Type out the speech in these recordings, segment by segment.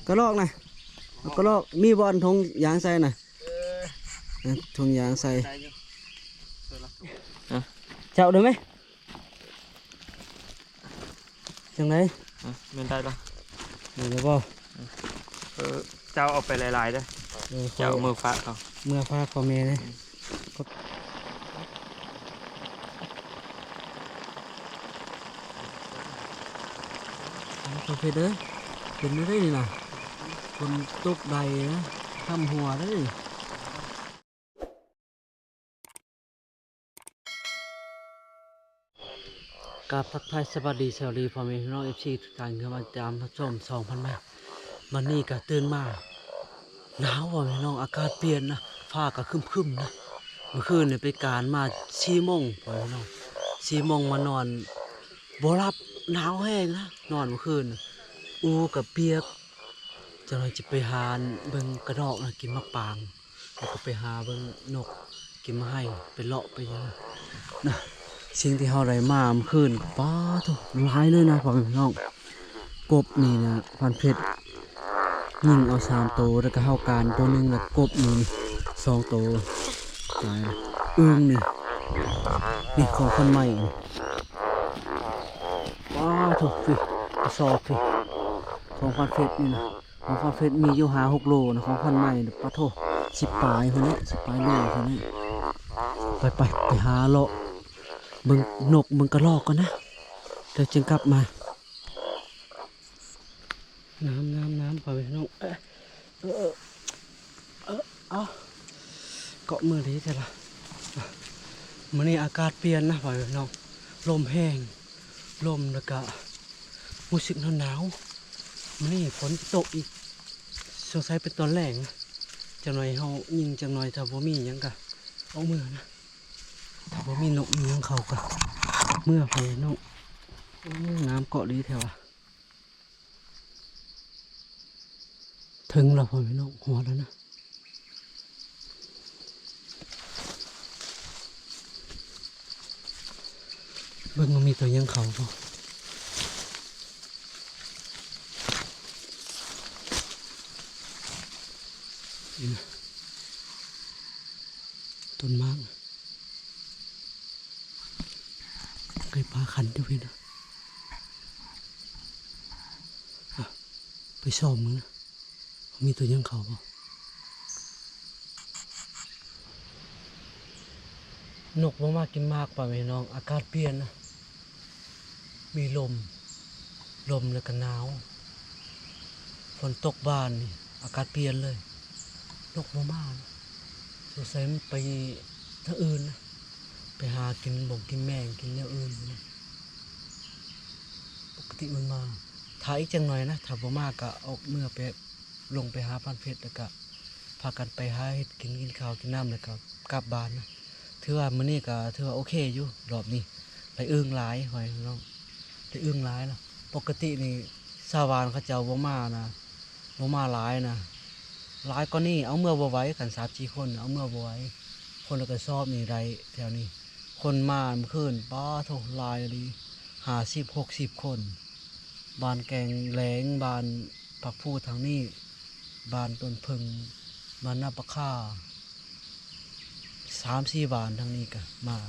ກະລອກນະ ເອົາກະລອກ ມີບໍ່ອັນຖົງຢາງໃສ່ນະ? ເອີ ເອີ ຖົງຢາງໃສ່ ໄດ້ຢູ່ ເອີລະ ເຈົ້າໄດ້ໄໝ? ຈັ່ງໃດ? ອະ ແມ່ນໄດ້ລະ ໄດ້ແລ້ວບໍ່? ເອີ ເຈົ້າເອົາໄປຫຼາຍໆເດີ ເອີ ເຈົ້າເອົາເມືອຝາກເຂົາ ເມືອຝາກພໍ່ແມ່ເດີ. ອືມ ປະເພດເອີຍ ເປັນແນວໃດນີ້ນະ? ຝົນຕົກໃດນະ ນ້ຳຮົ່ວເດີ. ກາບທັກທາຍສະບາຍດີ ສະຫວັດດີພໍ່ແມ່ພີ່ນ້ອງ ເອັຟຊີ ທຸກທ່ານ ທີ່ເຂົ້າມາຕາມຮັບຊົມຊ່ອງພັນໄມ້. ມື້ນີ້ກະຕື່ນມາໜາວ ພໍ່ແມ່ພີ່ນ້ອງ ອາກາດປ່ຽນນະ ຟ້າກະຄຶ້ມໆນະ. ມື້ຄືນນີ້ໄປການມາສີ່ໂມງ ພໍ່ແມ່ພີ່ນ້ອງ ສີ່ໂມງມານອນບໍ່ຫຼັບ ໜາວແຮງນະ ນອນມື້ຄືນ ອູກະປຽກ. ຈັກໜ່ອຍຈະໄປຫາເບິ່ງກະດອກນະ ກິນໝາກປາງ ແລ້ວກໍໄປຫາເບິ່ງນົກກິນໝາກໄຮ ໄປເລາະໄປຫຍັງນະ. ສິ່ງທີ່ເຮົາໄດ້ມາມື້ຄືນ ປາໂທ້ ຫຼາຍເລີຍນະ ພໍ່ແມ່ພີ່ນ້ອງ. ກົບນີ້ນະ ພັນເພັດຍິງເອົາສາມໂຕ ແລ້ວກໍເຮົາການໂຕໜຶ່ງ ແລ້ວກົບນີ້ສອງໂຕ ຕາຍ. ອຶ່ງນີ້ ນີ້ຂອງພັນໄມ້ນີ້ ປາໂທ້ ພີ້ ກະສອບພີ້ ຂອງພັນເພັດນີ້ນະ. ຂອງພັນເພັດມີຢູ່ຫ້າຫົກໂລນະ ຂອງພັນໄມ້ນະ ປາໂທ້ ສິບປາຍພຸ້ນແຫຼະ ສິບປາຍໂລພຸ້ນແຫຼະ. ໄປໆ ໄປຫາເລາະເບິ່ງນົກເບິ່ງກະລອກກ່ອນນະ ແລ້ວຈຶ່ງກັບມາ. ນ້ຳ ນ້ຳ ນ້ຳ ພໍ່ແມ່ພີ່ນ້ອງ ເອີ ເອີ ເອີ ເອີ ເອົາ ເກາະມືດີແທ້ລະ. ມື້ນີ້ອາກາດປ່ຽນນະ ພໍ່ແມ່ພີ່ນ້ອງ ລົມແຮງ ລົມ ແລ້ວກະຮູ້ສຶກໜາວໆ. ມື້ນີ້ຝົນຊິຕົກອີກ ສົງໄສເປັນຕອນແລງນະ. ຈັກໜ່ອຍເຮົາຍິງ ຈັກໜ່ອຍຖ້າບໍ່ມີຫຍັງກະອອກເມືອນະ ຖ້າບໍ່ມີນົກມີຫຍັງເຂົ້າກະເມືອ ພໍ່ແມ່ພີ່ນ້ອງ. ໂອ້ ນ້ຳເກາະດີແທ້ວະ. ເຖິງແລ້ວພໍ່ແມ່ພີ່ນ້ອງ ຮອດແລ້ວນະ. ເບິ່ງວ່າມີຕົວຫຍັງເຂົ້າບໍ່. ນີ້ນະ ຕົ້ນໝາກ ໄກ່ປ່າຂັນຢູ່ພີ້ນະ. ອະ ໄປສ່ອງເບິ່ງນະ ມີຕົວຫຍັງເຂົ້າບໍ່. ນົກບໍ່ມາກິນໝາກ ພໍ່ແມ່ພີ່ນ້ອງ ອາກາດປ່ຽນນະ ມີລົມ ລົມແລ້ວກະໜາວ ຝົນຕົກບາດນີ້ ອາກາດປ່ຽນເລີຍ ນົກບໍ່ມານະ. ສົງໄສມັນໄປທາງອື່ນນະ ໄປຫາກິນບົງກິນແມງ ກິນແນວອື່ນພຸ້ນນະ. ປົກກະຕິມັນມາ ຖ້າອີກຈັກໜ່ອຍນະ ຖ້າບໍ່ມາກະອອກເມືອໄປ ລົງໄປຫາພັນເພັດ ແລ້ວກະພາກັນໄປຫາເຮັດກິນ ກິນເຂົ້າກິນນ້ຳ ແລ້ວກະກັບບ້ານນະ. ຖືວ່າມື້ນີ້ກະຖືວ່າໂອເຄຢູ່ ລອບນີ້ໄດ້ອຶ່ງຫຼາຍ ພໍ່ແມ່ພີ່ນ້ອງ ໄດ້ອຶ່ງຫຼາຍລະ. ປົກກະຕິນີ້ຊາວບ້ານເຂົາເຈົ້າບໍ່ມານະ ບໍ່ມາຫຼາຍນະ ຫຼາຍກວ່ານີ້ເອົາເມືອບໍ່ໄຫວ ຄັນສາມສີ່ຄົນເອົາເມືອບໍ່ໄຫວ. ຄົນລະກະສອບນີ້ໄດ້ແຖວນີ້ ຄົນມາມື້ຄືນ ປາໂທ້ ຫຼາຍອີ່ຫຼີ ຫ້າສິບຫົກສິບຄົນ. ບ້ານແກງແຫຼງ ບ້ານຜັກພູທາງນີ້ ບ້ານຕົ້ນເຜິ້ງ ບ້ານນາປະຄາ ສາມສີ່ບ້ານທາງນີ້ກະມາ.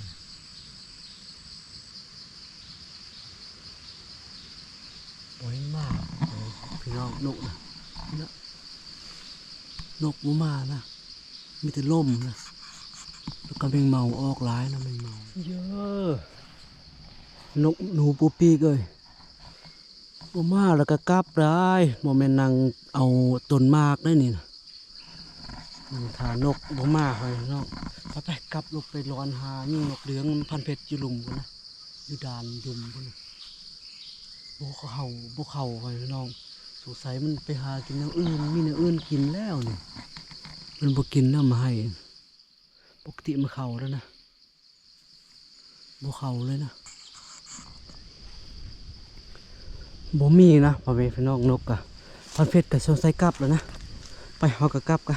ບໍ່ເຫັນມາ ພີ່ນ້ອງ ນົກນະ ນະ ນົກບໍ່ມານະ ມີແຕ່ລົມນະ ແລ້ວກະແມງເມົາອອກຫຼາຍນະ ແມງເມົາ. ເຢີ ນົກໜູປູປີກເອີຍ ບໍ່ມາແລ້ວກະກັບໄດ້ ບໍ່ແມ່ນນັ່ງເອົາຕົ້ນໝາກໄດ໋ນີ້ນະ. ນັ່ງຖ້ານົກບໍ່ມາ ພໍ່ແມ່ພີ່ນ້ອງ ໄປໆ ກັບລົງໄປລອນຫາຍິງນົກເຫຼືອງພັນເພັດຢູ່ລຸ່ມພຸ້ນນະ ຢູ່ດ່ານດຸ່ມພຸ້ນນະ. ບໍ່ເຂົ້າ ບໍ່ເຂົ້າ ພໍ່ແມ່ພີ່ນ້ອງ ສົງໄສມັນໄປຫາກິນແນວອື່ນ ມີແນວອື່ນກິນແລ້ວນີ້ ມັນບໍ່ກິນນຳໃຫ້. ປົກກະຕິມັນເຂົ້າແລ້ວນະ ບໍ່ເຂົ້າເລີຍນະ ບໍ່ມີນະ ພໍ່ແມ່ພີ່ນ້ອງ. ນົກກະ ພັນເພັດກະສົງໄສກັບແລ້ວນະ ໄປ ເຮົາກະກັບກະ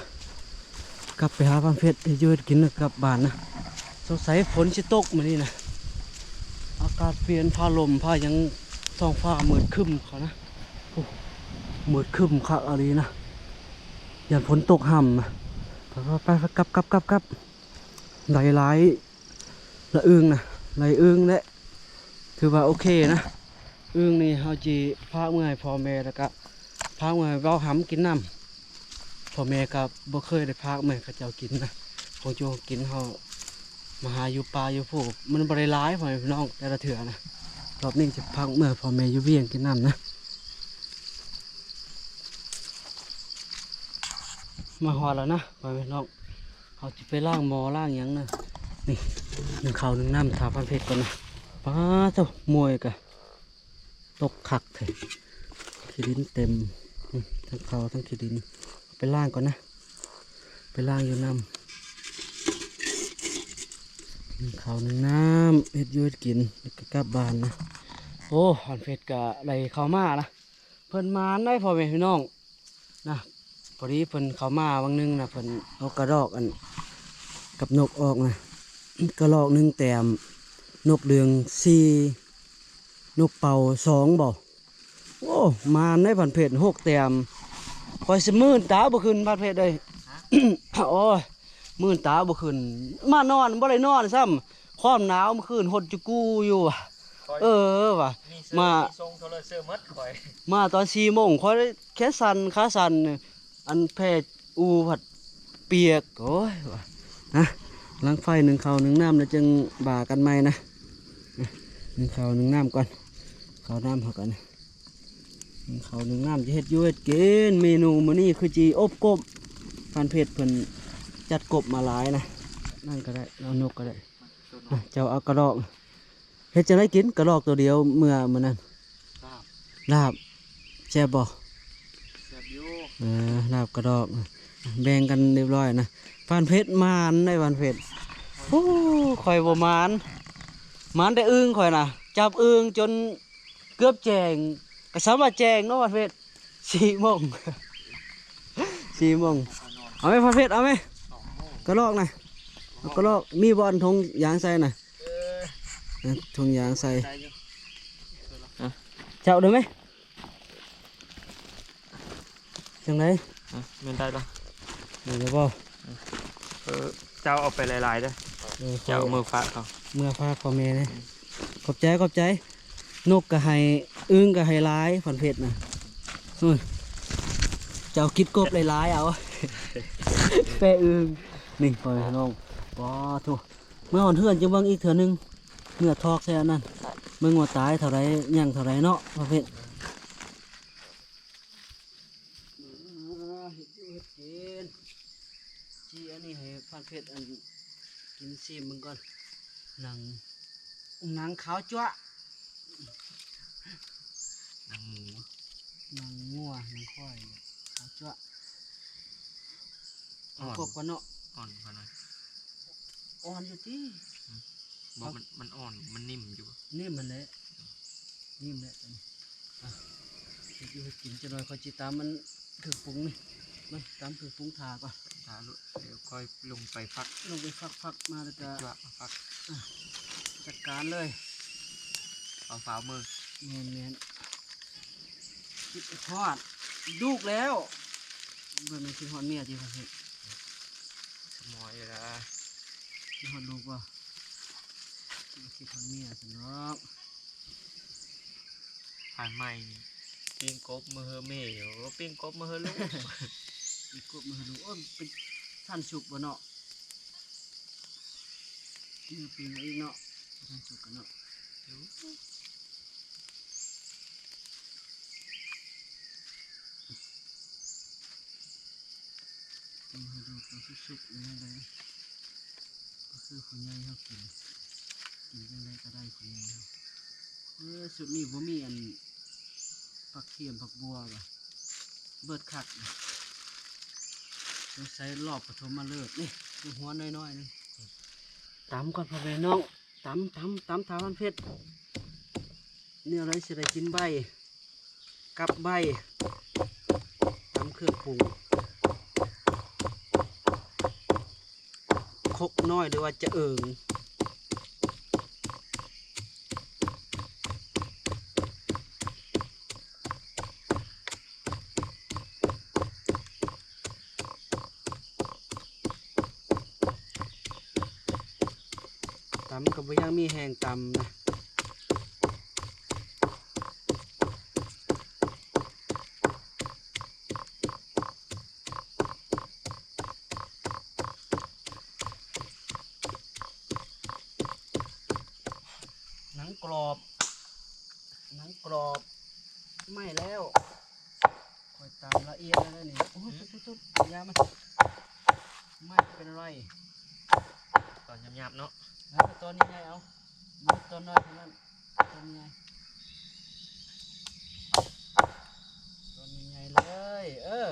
ກັບໄປຫາພັນເພັດ ເຮັດຢູ່ເຮັດກິນ ກັບບ້ານນະ. ສົງໄສຝົນຊິຕົກມື້ນີ້ນະ ອາກາດປ່ຽນ ຟ້າລົມ ຟ້າຫຍັງ ທ້ອງຟ້າມືດຄຶ້ມເຂົ້ານະ. ໂອ້ ມືດຄຶ້ມຄັກອີ່ຫຼີນະ ຢ້ານຝົນຕົກຫ້ຳນະ. ໄປໆໆ ກັບໆໆ ໄດ້ຫຼາຍລະອຶ່ງນະ ໄດ້ອຶ່ງແຫຼະ ຖືວ່າໂອເຄນະ. ອຶ່ງນີ້ເຮົາຊິພາກເມືອໃຫ້ພໍ່ແມ່ ແລ້ວກະພາກເມືອໃຫ້ເບົາຫຳກິນນຳ. ພໍ່ແມ່ກໍບໍ່ເຄີຍໄດ້ພາກເມືອໃຫ້ເຂົາເຈົ້າກິນນະ. ຂອງຢູ່ຂອງກິນເຮົາມາຫາຢູ່ປ່າຢູ່ພູ ມັນບໍ່ໄດ້ຫຼາຍ ພໍ່ແມ່ພີ່ນ້ອງ ແຕ່ລະເທື່ອນະ. ລອບນີ້ຈະພາກເມືອໃຫ້ພໍ່ແມ່ຢູ່ວຽງກິນນຳນະ. ມາຮອດແລ້ວນະ ພໍ່ແມ່ພີ່ນ້ອງ ເຮົາຊິໄປລ້າງໝໍ້ລ້າງຫຍັງນະ. ນີ້ ໜຶ້ງເຂົ້າໜຶ້ງນ້ຳ ຖ້າພັນເພັດກ່ອນນະ. ປາໂທ້ ມວຍກະຕົກຄັກແທ້ ຂີ້ດິນເຕັມ ອືມ ທັງເຂົ້າທັງຂີ້ດິນ. ໄປລ້າງກ່ອນນະ ໄປລ້າງຢູ່ນ້ຳ ໜຶ້ງເຂົ້າໜຶ້ງນ້ຳ ເຮັດຢູ່ເຮັດກິນ ແລ້ວກໍກັບບ້ານນະ. ໂອ້ ພັນເພັດກະໄດ້ເຂົ້າມານະ. ເພິ່ນໝານໄດ໋ ພໍ່ແມ່ພີ່ນ້ອງນະ. ພໍດີເພິ່ນເຂົ້າມາຫວ່າງໜຶ່ງນະ ເພິ່ນເອົາກະດອກອັນກັບນົກອອກນະ ກະດອກໜຶ່ງແຕ້ມ ນົກເຫຼືອງສີ່ ນົກເປົ້າສອງບໍ. ໂອ້ ໝານໄດ໋ ພັນເພັດ ຫົກແຕ້ມ. ຂ້ອຍຊິມື່ນຕາບໍ່ຂຶ້ນ ພັນເພັດເອີຍ. ໂອ້ຍ ມື່ນຕາບໍ່ຂຶ້ນ ມານອນບໍ່ໄດ້ນອນຊ້ຳ ຄວາມໜາວມື້ຄືນຫົດຈຸກູຢູ່. ຂ້ອຍ ເອີ ວ່າ ມີເສື້ອ ມາ ມີຊົງໂທລະເສື້ອໝົດຂ້ອຍ ມາຕອນສີ່ໂມງ ຂ້ອຍແຂນສັ່ນຂາສັ່ນ ອັນແພອູພັດປຽກ. ໂອ້ຍ ວ່າ ນະ ຫຼັງໄຟໜຶ້ງເຂົ້າໜຶ້ງນ້ຳ ແລ້ວຈຶ່ງວ່າກັນໃໝ່ນະ. ນະ ໜຶ້ງເຂົ້າໜຶ້ງນ້ຳກ່ອນ ເຂົ້ານ້ຳເຮົາກ່ອນ. ໜຶ້ງເຂົ້າໜຶ້ງນ້ຳ ຈະເຮັດຢູ່ເຮັດກິນ. ເມນູມື້ນີ້ຄືຊິອົບກົບ ພັນເພັດເພິ່ນຈັດກົບມາຫຼາຍນະ. ນັ້ນກໍໄດ້ ເອົານົກກໍໄດ້. ອ່ະ ເຈົ້າເອົາກະດອກ ເຮັດຈັ່ງໃດກິນກະດອກໂຕດຽວເມື່ອມື້ນັ້ນ? ລາບ ລາບແຊບບໍ່? ແຊບຢູ່. ເອີ ລາບກະດອກ ແບ່ງກັນຮຽບຮ້ອຍນະ. ພັນເພັດໝານໄດ໋ ພັນເພັດ. ໂອ້ ຂ້ອຍບໍ່ໝານ ໝານແຕ່ອຶ່ງຂ້ອຍນະ ຈັບອຶ່ງຈົນເກືອບແຈ້ງ ກໍສາມາດແຈ້ງເນາະ ພັນເພັດ. ສີ່ໂມງ ສີ່ໂມງ. ເອົາໄໝ ພັນເພັດ ເອົາໄໝ ກະດອກນະ ເອົາກະດອກ. ມີບໍ່ອັນຖົງຢາງໃສ່ນະ? ເອີ ເອີ ຖົງຢາງໃສ່. ໄດ້ຢູ່. ເຈົ້າໄດ້ໄໝ? ຈັ່ງໃດ? ຮະ ແມ່ນໄດ້ລະ ໄດ້ແລ້ວບໍ່? ເອີ ເຈົ້າເອົາໄປຫຼາຍໆເດີ. ເອີ ເຈົ້າເອົາເມືອຝາກເຂົາ ເມືອຝາກພໍ່ແມ່ເດີ. ອືມ ຂອບໃຈ ຂອບໃຈ. ນົກກໍໃຫ້ ອຶ່ງກໍໃຫ້ຫຼາຍ ພັນເພັດນະ. ໂອ້ຍ ເຈົ້າກິນກົບຫຼາຍໆ ເອົາ ແປອຶ່ງ. ນີ້ ພໍ່ແມ່ພີ່ນ້ອງ ປາໂທ້ ເມືອຮອດເຮືອນຈຶ່ງເບິ່ງອີກເທື່ອໜຶ່ງ ເມືອຖອກໃສ່ອັນນັ້ນ ເບິ່ງວ່າຕາຍເທົ່າໃດ ຍັງເທົ່າໃດເນາະ ປະເພດ. ເຮັດຢູ່ເຮັດກິນ ຊີ້ອັນນີ້ໃຫ້ພັນເພັດອັນກິນ ຊີມເບິ່ງກ່ອນ. ໜັງ ໜັງຂາວຈັ້ວະ ໜັງໝູ ໜັງງົວ ໜັງຄວາຍ ຂາວຈັ້ວະ. ອ່ອນ ເອົາກົບກ່ອນເນາະ ອ່ອນກ່ອນນະ. ອ່ອນຢູ່ຕິ? ອືມ ບໍ່ ມັນ ມັນອ່ອນ ມັນນິ່ມຢູ່. ນິ່ມຫັ້ນແຫຼະ ນິ່ມແຫຼະ. ອ່ະ ເຮັດຢູ່ເຮັດກິນ ຈັກໜ່ອຍຂ້ອຍຊິຕຳມັນເຄື່ອງປຸງນີ້ ມາຕຳເຄື່ອງປຸງຖ້າກ່ອນ ຖ້າໂລດ ດຽວຄ່ອຍລົງໄປຟັກ ລົງໄປຟັກ ຟັກມາແລ້ວກະ ໄປຈົວະມາຟັກ. ອ່ະ ຈັດການເລີຍ ຟ້າວໆ ມື້. ແມ່ນໆ ຄິດຮອດລູກແລ້ວ ບໍ່ແມ່ນຄິດຮອດເມຍຕິ ພໍ່ເພັດ? ສະໝອຍລະ ຄິດຮອດລູກບໍ່? ຄິດຮອດເມຍຊັ້ນດອກ. ຜ່ານໃໝ່ນີ້ ປີ້ງກົບມື້ເຮີເມ ໂອ້ ປີ້ງກົບມື້ເຮີລູກ ປີ້ງກົບມື້ເຮີລູກ. ໂອ້ຍ ເປັນທັນສຸກບໍ່ເນາະ? ມື້ປີ້ງອີກເນາະ ທັນສຸກກັນເນາະ. ເອີ ເບິ່ງໃຫ້ດູຕົວສຸກໆ ແນວໃດ ກໍຄືຜູ້ໃຫຍ່ເຮົາກິນ ກິນຈັ່ງໃດກໍໄດ້ຜູ້ໃຫຍ່ເຮົາ. ເອີ ຊຸດນີ້ບໍ່ມີອັນ ຜັກທຽມຜັກບົວຫວາ? ເບິດຄັກ ສົງໄສລອບປະຖົມມະເລີກ. ນີ້ ເຮັດຫົວນ້ອຍໆ ນີ້ ຕຳກ່ອນ ພໍ່ແມ່ນ້ອງ. ຕຳ ຕຳ ຕຳ ຖ້າມັນເຜັດ ແນວໃດຊິໄດ້ກິນໃບ ກັບໃບ ຕຳເຄື່ອງປຸງ ຄົກນ້ອຍ ຫຼືວ່າຈະເອີງ. ำก็บ่ยังมีแฮงตำนะ หนังกรอบ หนังกรอบ ไหม้แล้ว ข้อยตำละเอียดแล้วนี่ โอ้ย อืม ตุ๊บๆๆ อย่ามัน ไหม้เป็นไร ตอนหยาบๆเนาะ เออ ตอนใหญ่ๆ เอา ตอนน้อยเท่านั้น ตอนใหญ่ ตอนใหญ่ๆ เลย เออ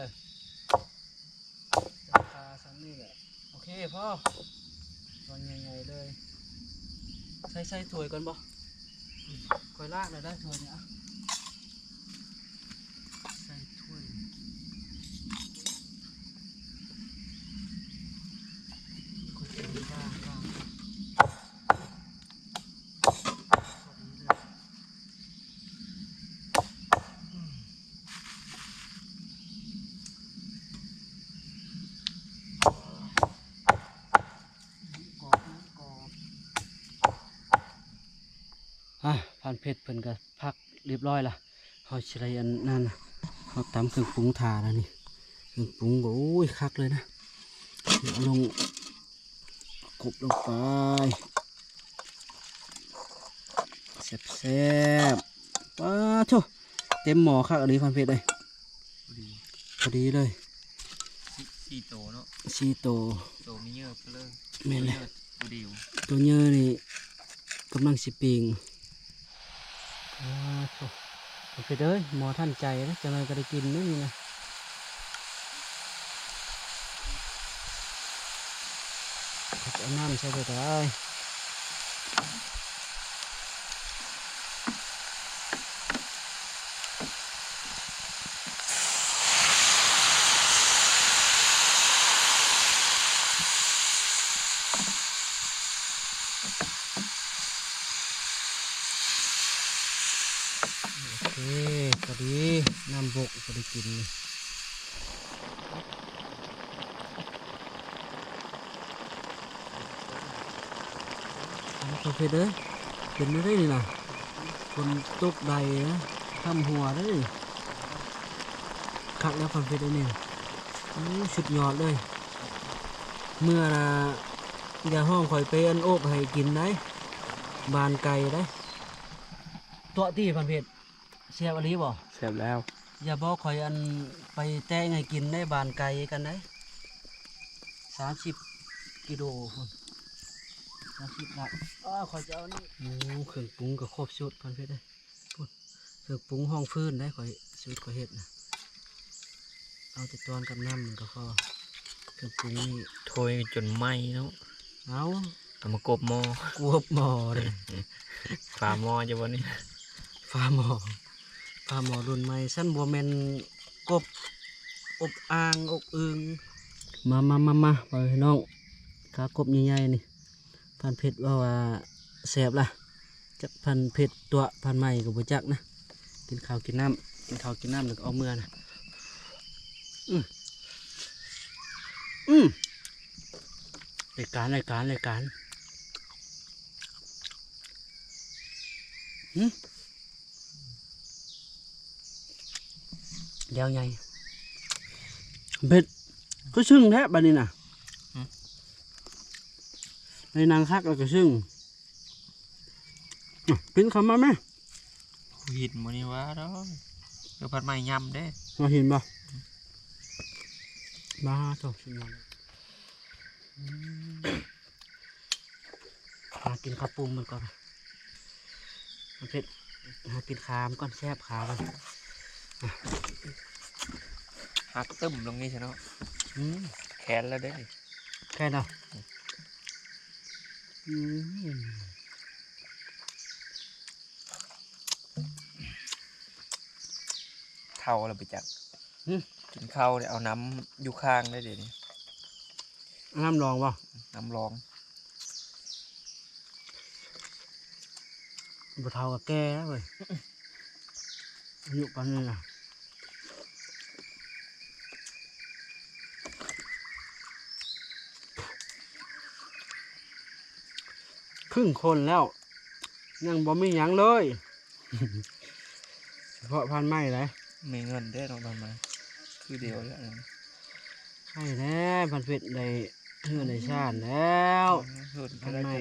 ราคาส่ำนี้แหละ โอเค พอ ตอนใหญ่ๆ เลย ใส่ ใส่ถ้วยก่อนบ่ ข้อยล้างแล้วได้ถ้วยนี่ อะ ใส่ถ้วย ข้อยจะล้าง ล้าง พอดีเลย อืม กรอบ กรอบ อ่ะ พันเพชรเพิ่นก็พักเรียบร้อยละ เฮาสิได้อันนั้นนะ เฮาตำเครื่องปรุงถ่าแล้วนี่ เครื่องปรุงก็ โอ้ย คักเลยนะ เอาลง กบลงไป แซ่บๆ ป๊าดโธ่ เต็มหม้อคักอีหลีพันเพชรเอ้ย พอดี พอดีเลย สี่ สี่โตเนาะ สี่โต โตมีเยอะเพิ่นเลย แม่นเลย โตเดียว ตัวเยอะนี่กำลังสิปิ้ง อ่า โธ่ พันเพชรเอ้ย หม้อทันใจนะ จักหน่อยก็ได้กินเด้อนี่นะ เอาน้ำใส่ไปก็ได้ โอเค พอดี น้ำบก พอดีกิน พันเพชรเอ้ย เป็นได้นี่นะ ฝนตกใดนะ ทำหัวได้ คักแล้วพันเพชรเอ้ยนี่ อู้ สุดยอดเลย เมื่อนะ อย่าห้องข่อยไปอันโอบให้กินได้ บานไก่ได้ ตัวตี้พันเพชร แซ่บอีหลีบ่ แซ่บแล้ว อย่าบอกข่อยอันไปแตงให้กินได้ บานไกลกันได้ สามสิบกิโลพุ้น สามสิบหลัก อ้อ ข่อยจะเอานี่ โอ้ เครื่องปรุงก็ครบชุดพันเพชรเอ้ย พุ้น เครื่องปรุงห้องฟืนได้ ข่อย สูตรข่อยเฮ็ดนะ เอาแต่ตอนกับน้ำมันก็พอ เครื่องปรุงนี่ ถ้วยจนไหม้เนาะ เอา เอามากบหม้อ กบหม้อเลย ฝาหม้อจะบ่นี่ ฝาหม้อ ฝาหม้อรุ่นใหม่ ซั่นบ่แม่นกบอบอ่างอบอึ่ง มา มา มา มา พ่อแม่พี่น้อง ขากบใหญ่ๆ นี่ พันเพชรว่า ว่าแซ่บล่ะ จักพันเพชรตัวพันใหม่ก็บ่จักนะ กินข้าวกินน้ำ กินข้าวกินน้ำแล้วก็เอาเมือนะ อืม อืม รายการ รายการ รายการ หึ แล้วไง เบ็ด คือชึ่งแท้บัดนี้น่ะ หึ ในหนังคักแล้วก็ชึ่ง อ่ะ กินเข้ามาแม่ หินมื้อนี้ว่าดอก เดี๋ยวผัดใหม่ยำเด้ มาหินบ่ มาโถ่ สุดยอดเลย อืม หากินข้าวปุ้นมันก่อน มันเผ็ด หากินขามันก่อน แซ่บขามัน หักตึ้มลงนี่ซะเนาะ อืม แขนแล้วเด้ แขนเหรอ อืม เฒ่าแล้วไปจัก หึ กินข้าวเนี่ยเอาน้ำอยู่ข้างได้เดี๋ยวนี้ น้ำรองบ่ น้ำรอง บ่เฒ่าก็แก่แล้วเว้ย อายุปานนี้นะ ค ຄຶ່ງຄົນແລ້ວ ຍັງບໍ່ມີຫຍັງເລີຍ ສະເພາະພັນໄມ້ໃດ໋. ມີເງິນເດ້ເນາະ ພັນໄມ້ ຄືດຽວແລ້ວ ໃຊ່ແລ້ວ ພັນເພັດໄດ້ເຮືອນໄດ້ຊານແລ້ວ. ເຮືອນກໍໄດ້ ພັນໄມ້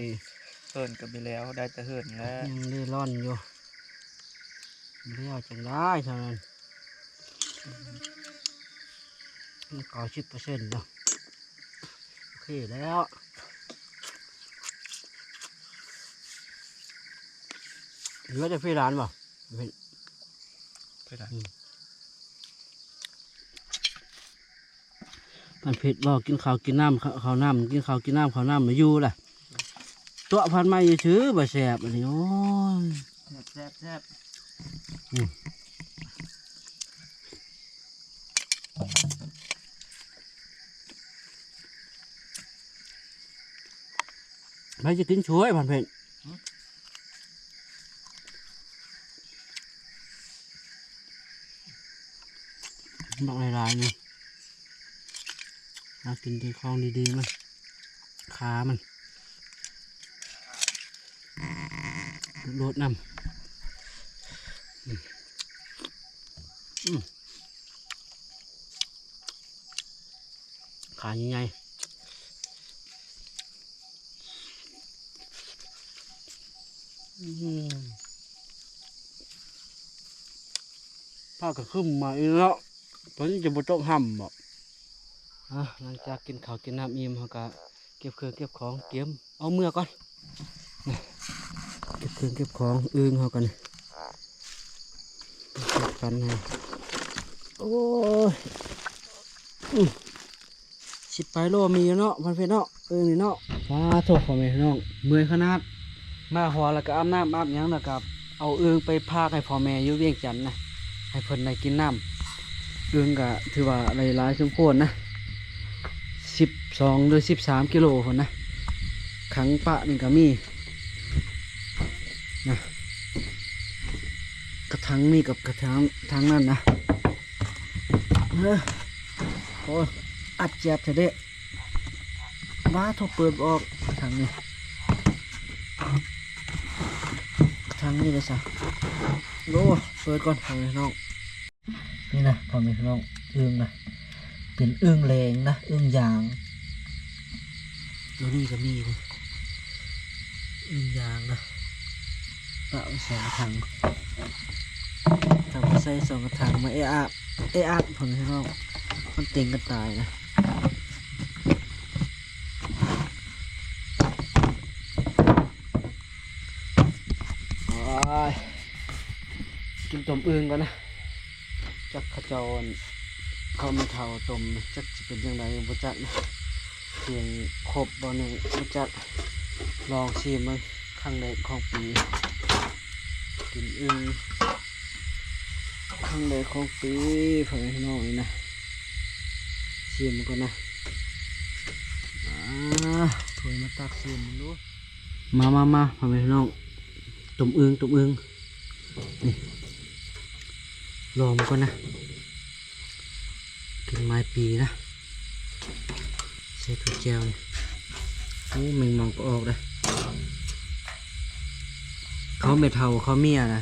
ເຮືອນກໍມີແລ້ວ ໄດ້ແຕ່ເຮືອນແລ້ວ ຍັງເລ່ລ່ອນຢູ່ ແລ້ວຈັ່ງໄດ້ເທົ່ານັ້ນ. ມັນເກົ້າສິບເປີເຊັນແລ້ວ ໂອເຄແລ້ວ. ເຫຼືອແຕ່ເພດານບໍ່? ເພດານ ອືມ ມັນເຜັດບໍ່? ກິນເຂົ້າກິນນ້ຳ ເຂົ້າ ເຂົ້ານ້ຳ ກິນເຂົ້າກິນນ້ຳ ເຂົ້ານ້ຳ ມາຢູ່ລະ ຕົວະພັນໄມ້ຊື່ໆ ບໍ່ແຊບອັນນີ້ ໂອ້ຍ ແຊບໆ ອືມ. ໃຜຈະກິນຊ່ວຍພັນເພັດ? ບັກຫຼາຍໆ ນີ້ ຫາກິນແຕ່ຂອງດີໆ ມັນ ຂາມັນ ໂດດນຳ ອືມ ອືມ ຂາໃຫຍ່ໆ ອືມ ຟ້າກໍຄຶ້ມມາອີກແລ້ວ ຕອນນີ້ຈະບໍ່ຕົກຫ່ຳບໍ່? ອ່າ ຫຼັງຈາກກິນເຂົ້າກິນນ້ຳອີ່ມ ເຮົາກໍເກັບເຄື່ອງເກັບຂອງ ກຽມເອົາເມືອກ່ອນ ເກັບເຄື່ອງເກັບຂອງ ອຶ່ງເຮົາກໍນີ້ ກັນ ໂອ້ຍ ອືມ ສິບປາຍໂລມີຢູ່ເນາະ ພັນເພັດເນາະ ອຶ່ງນີ້ເນາະ. ປາໂທ້ ພໍ່ແມ່ພີ່ນ້ອງ ເມື່ອຍຂະໜາດ ມາຮອດແລ້ວກໍອາບນ້ຳອາບຫຍັງ ແລ້ວກໍເອົາອຶ່ງໄປພາກໃຫ້ພໍ່ແມ່ຢູ່ວຽງຈັນນະ ໃຫ້ເພິ່ນໄດ້ກິນນ້ຳ. ອຶ່ງກໍຖືວ່າໄດ້ຫຼາຍສົມຄວນນະ ສິບສອງ ຫຼື ສິບສາມກິໂລພຸ້ນນະ ຂັງປະນີ້ກໍມີນະ ກະຖັງນີ້ກັບກະຖັງ ຖັງນັ້ນນະ ເອີ ໂອ້ຍ ອັດແຈບແທ້ເດ້. ວ້າ ໂທ້ ເປີດບໍ່ອອກ ກະຖັງນີ້ ກະຖັງນີ້ເດ້ຊະ ໂອ້ ເປີດກ່ອນ ພໍ່ແມ່ພີ່ນ້ອງ. ນີ້ນະ ພໍ່ແມ່ພີ່ນ້ອງ ອຶ່ງນະ ເປັນອຶ່ງແລງນະ ອຶ່ງຢາງ ໂຕນີ້ກໍມີເດ້ ອຶ່ງຢາງນະ ປະໄວ້ສອງກະຖັງ ຖ້າບໍ່ໃສ່ສອງກະຖັງ ມັນແອອັດ ແອອັດ ພໍ່ແມ່ພີ່ນ້ອງ ມັນເຕັງກັນຕາຍນະ. ໂອ້ຍ ກິນຕົ້ມອຶ່ງກ່ອນນະ ຈັກເຂົາເຈົ້າ ອັນ ເຂົາແມ່ເຖົ້າຕົ້ມ ຈັກຊິເປັນຈັ່ງໃດບໍ່ຈັກນະ ເຄື່ອງຄົບບໍ່ໜຶ່ງບໍ່ຈັກ ລອງຊີມເບິ່ງ ຄັ້ງແລກຂອງປີ ກິນອຶ່ງ ຄັ້ງແລກຂອງປີ ພໍ່ແມ່ພີ່ນ້ອງເອີຍນະ ຊີມເບິ່ງກ່ອນນະ ອ່າ ຖ້ວຍມາຕັກຊີມເບິ່ງດູ. ມາ ມາ ມາ ພໍ່ແມ່ພີ່ນ້ອງ ຕົ້ມອຶ່ງ ຕົ້ມອຶ່ງ ນີ້ ລອງກ່ອນນະ ກິນໄມ້ປີນະ ໃສ່ຖ້ວຍແຈ່ວນີ້ ໂອ້ ແມງໝອງກໍອອກເດ້ ເຂົາແມ່ເຖົ້າເຂົາເມຍນະ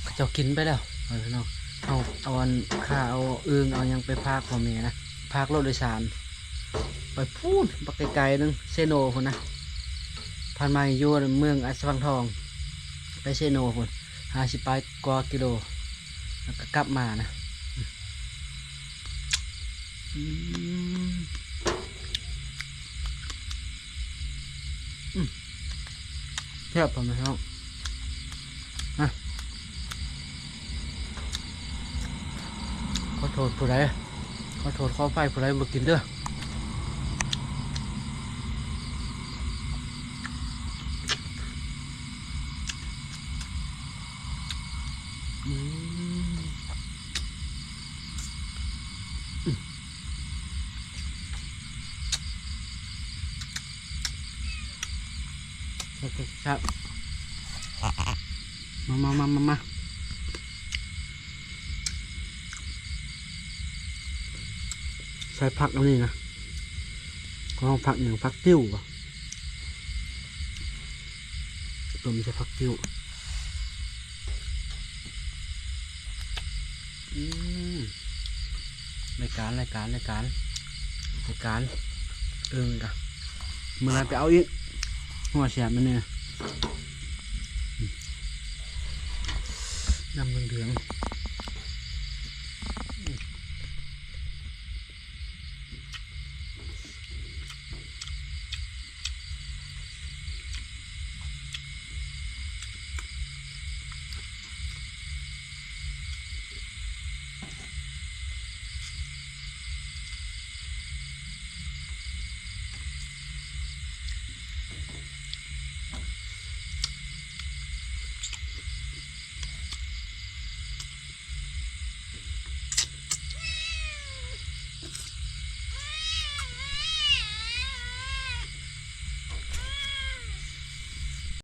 ເຂົາເຈົ້າກິນໄປແລ້ວ ພໍ່ແມ່ພີ່ນ້ອງ ເຮົາເອົາອັນ ຂ້າເອົາອຶ່ງເອົາຫຍັງໄປພາກພໍ່ແມ່ນະ ພາກລົດໂດຍສານ ໄປພຸ້ນ ບັກໄກໆໜຶ່ງ ເຊໂນພຸ້ນນະ ຜ່ານມາຢູ່ເມືອງອາດສະຫວັງທອງ ໄປເຊໂນພຸ້ນ ຫ້າສິບປາຍກວ່າກິໂລ ແລ້ວກໍກັບມານະ ອືມ ອືມ ແຊບ ພໍ່ແມ່ພີ່ນ້ອງ ນະ ຂໍໂທດຜູ້ໃດ ຂໍໂທດຂໍອະໄພຜູ້ໃດບໍ່ກິນເດີ ອືມ. ແຊບໆ ມາໆໆໆ ໃສ່ຜັກອັນນີ້ນະ ເຂົາເອີ້ນຜັກຫຍັງ ຜັກຕິ້ວບໍ? ຕົ້ມໃສ່ຜັກຕິ້ວ. ອືມ ລາຍການ ລາຍການ ລາຍການ ລາຍການ ເອີງກະ ມື້ໜ້າໄປເອົາອີກ ຫົວແຊບມື້ນີ້ ອືມ ນ້ຳເຫຼືອງໆ.